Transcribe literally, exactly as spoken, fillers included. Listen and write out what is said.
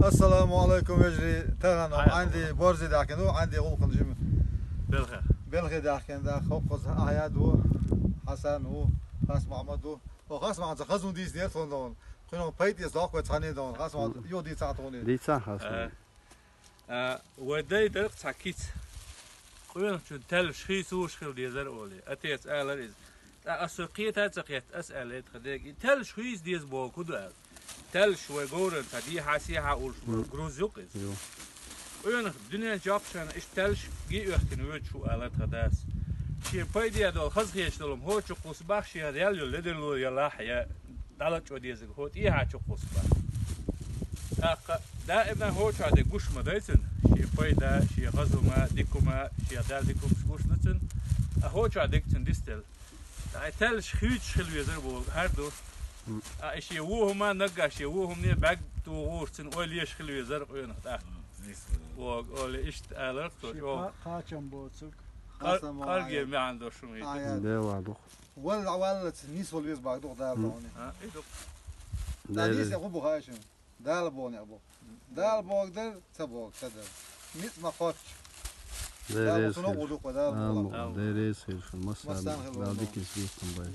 Ассаламу алайкум, вежарий. Тахан Ӏанди борзе даьхкина ва, Ӏанди гӀулакхана жима. Белхе. Белхе даьхкина да, хӀокхуза Ахьяд ва, Хьасан ва, Хас Махьмад ва. О, Хас Махьмад, хазун дийцинера тхона догӀун. Кхуьнах пайда эца доккхой цхьанне догӀун. Хас Махьмад, йо дийца тхона. Дийца Хас Махьмад. А, вай дай дара цхьа кица. Къоьнахчун таьллаш хийцалуш хила дезар олий. Отец алар иза. ТӀаккха ас со кхета а ца кхетта, ас аьлла тха дега: «И таьллаш хийца деза боху хӀун ду?» аьлла. Таьллаш вай говран цхьа дехьа-сехьа уллуш бу, груз юкъ иза. Къоьнах дуьнен чохь шайна иштта таьллаш гий оьхкина воьдуш ву аьлла тха дас. Шен пайде долу хазахеташ долу хӀокху чу кхуссу бах, шен ял йолу ледарло ялахь я дӀалачо дезарг хӀокху тӀехьа чу кхуссу бах. ТӀаккха даима хӀокху чохь дерг гуш ма дай цуьнан, шен пайда, шен хаза хӀума, дика хӀума, шен Далла дика хӀумаш гуш ду цуьнан, а хӀокху чохь дерг цуьнан дистелла. Ткъа и таьллаш хийцаш хила везар боху хӀара ду. Ткъа и шен вон хӀума, наггахь шен вон хӀумане бӀаьрг тухуш цуьнан ойла еш хила везар къоьнах тӀаккха. Вога олий иштта аларх цо чӀогӀа. Кхачам боцург. Къар-, къарге маьӀна долуш хӀума ду. Дела духу. Валла, валлаца нисвала веза бага духу Дала бохуни. А, и ду. Дала нисвала гӀу бу хаьа шуна. Дала боху некъ бу. Дала боху дар, ца боху, ца дар. Ницкъ ма кхоччу. Дала боху гӀу ду кху, Дала боху. Деррис хир шуна, массарна. Массарна хир Дала ву. Дикис бийттам бай.